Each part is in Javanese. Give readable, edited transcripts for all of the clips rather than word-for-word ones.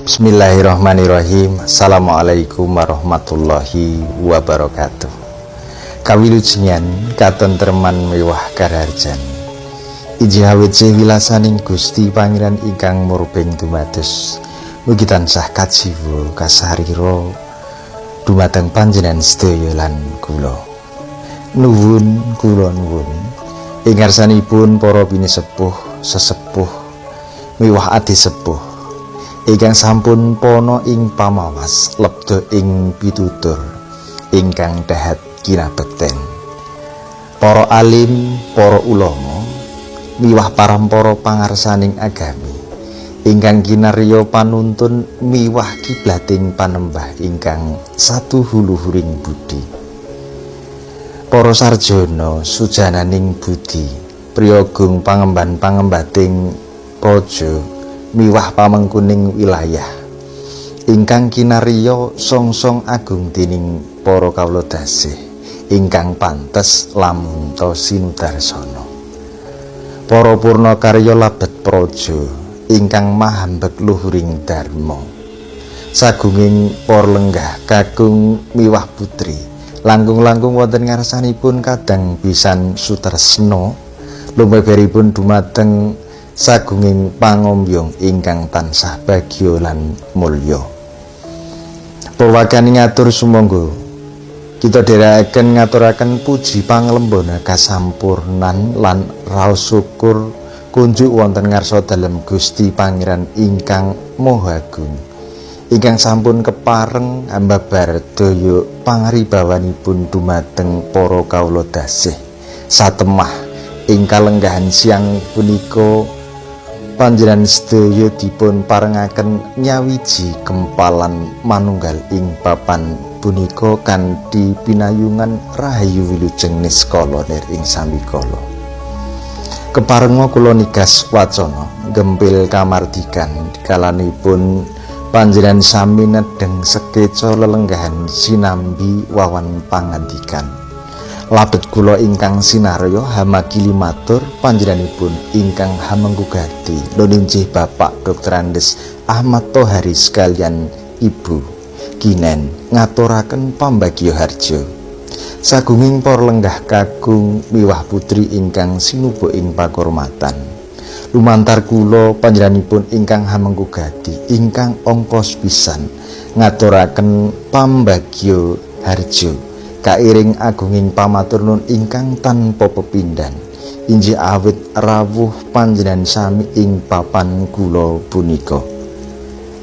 Bismillahirrahmanirrahim. Assalamualaikum warahmatullahi wabarakatuh. Kawilujengan katentreman mewah karaharjan. Injih awit wilasaning Gusti Pangeran ingkang murbeng dumados. Mugi tansah kajiwa kasarira dumateng panjenengan sedaya lan kula. Nuwun kula nuwun. Ing ngarsanipun para pinisepuh, sesepuh, miwah adi sepuh ingkang sampun pana ing pamawas lebda ing pitutur ingkang dahat kinabekten. Para alim, para ulama, miwah parampara pangarsaning agami ingkang kinarya panuntun miwah kiblating panembah ingkang satuhu luhuring budi. Para sarjana sujananing budi, priyagung pangemban pangembating praja miwah pamengkuning wilayah ingkang kinarya songsong agung dening para kawula dasih ingkang pantes lamunta sinudarsana. Para purna karya labet praja ingkang mahambek luhuring dharma. Sagunging para lenggah kakung miwah putri langkung-langkung wonten ngarsanipun kadang pisan sutresna lumeberipun dumateng sagunging pangombyong ingkang tansah bagya lan mulya. Purwakani ngatur sumangga kita dherekaken ngaturaken puji panglembana kasampurnan lan raos syukur kunjuk wonten ngarsa dalem Gusti Pangeran ingkang Maha Agung ingkang sampun kepareng ambabar daya pangribawanipun dumateng para kawula dasih satemah ing kalenggahan siang punika. Panjenengan sedaya dipun parengaken nyawiji kempalan manunggal ing papan punika kanthi pinayungan rahayu wilujeng niskala nir ing sambikala. Keparenga kula nigas wacana gempil kamardikan kalanipun panjenengan sami nedheng sekeca lelenggahan sinambi wawan pangandikan. Labet kula ingkang sinarya hamakili matur panjenenganipun ingkang hamengku gati nuninjih Bapak Dr. Andes Ahmad Tohari sekalian Ibu Kinen ngaturaken pambagya harja. Sagunging para lenggah kakung miwah putri ingkang sinuba ing pakurmatan. Lumantar kula panjenenganipun ingkang hamengku gati ingkang ongkos pisan ngaturaken pambagya harja. Kairing agunging pamatur nuwun ingkang tanpa pepindhan injih awit rawuh panjenengan sami ing papan kula punika.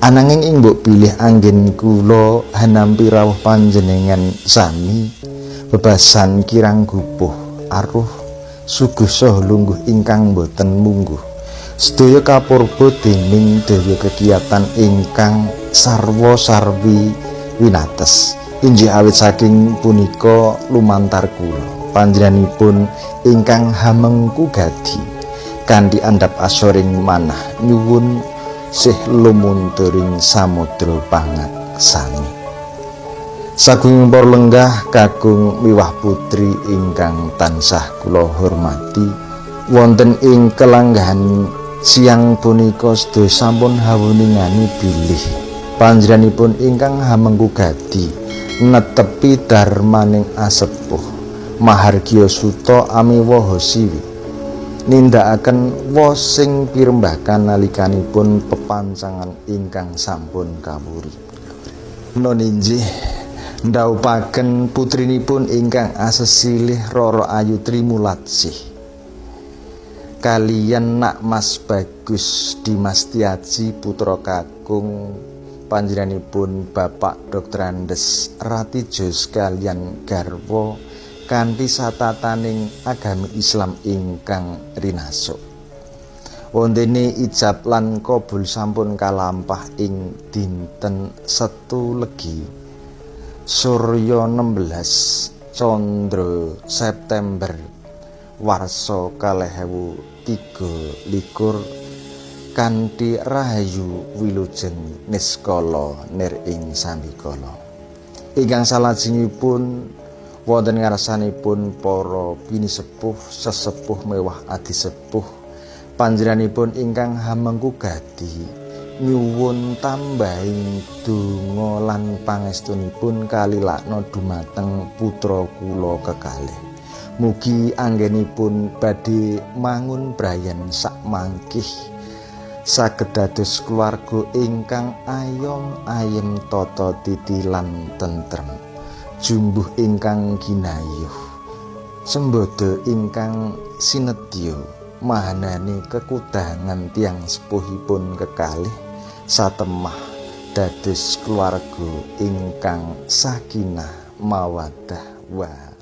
Ananging ing mbok bilih anggen kula hanampi rawuh panjenengan sami bebasan kirang gupuh aruh suguh saha lungguh ingkang boten mungguh sedaya kapurba dening daya kegiatan ingkang sarwa sarwi winates. Injih awit saking punika lumantar kula panjenenganipun ingkang hamengku gadi kanthi andhap asoring manah nyuwun sih lumunturing samudra pangaksami. Sagunging para lenggah kakung miwah putri ingkang tansah kula hormati, wonten ing kelanggahan siang punika sedaya sampun hawuningani bilih panjenenganipun ingkang hamengku gadi netepi dharmaning asepuh mahargya suta amiwaha siwi nindakaken wos sing pirembakan nalikanipun pepancangan ingkang sampun kawuri. Nun injih ndhawuhaken putrinipun ingkang asesilih Roro Ayu Trimulatsih kaliyan Nak Mas Bagus Dimas Tiaji putra kakung panjenenganipun Bapak Dr. Andes Ratijo sekalian garwa kanthi satataning agami Islam ingkang rinasuk. Wontene ijab lan kabul sampun kalampah ing dinten Setu Legi Surya 16 Candra September warsa 2023 kanthi rahayu wilujeng niskala nir ing sambikala. Ingkang salajengipun wonten ngarsanipun para pinisepuh, sesepuh mewah adisepuh panjenenganipun ingkang hamengku gadi Nyuwun tambahing donga lan pangestunipun kalilakna dumateng putra kula kekalih. Mugi anggenipun badhe mangun brayan sakmangkih saged dados keluarga ingkang ayom ayem tata titi lan tentrem, jumbuh ingkang ginayuh, sembada ingkang sinedya, mahanani kekudangan tiyang sepuhipun kekalih satemah dados keluarga ingkang sakinah mawaddah warahmah.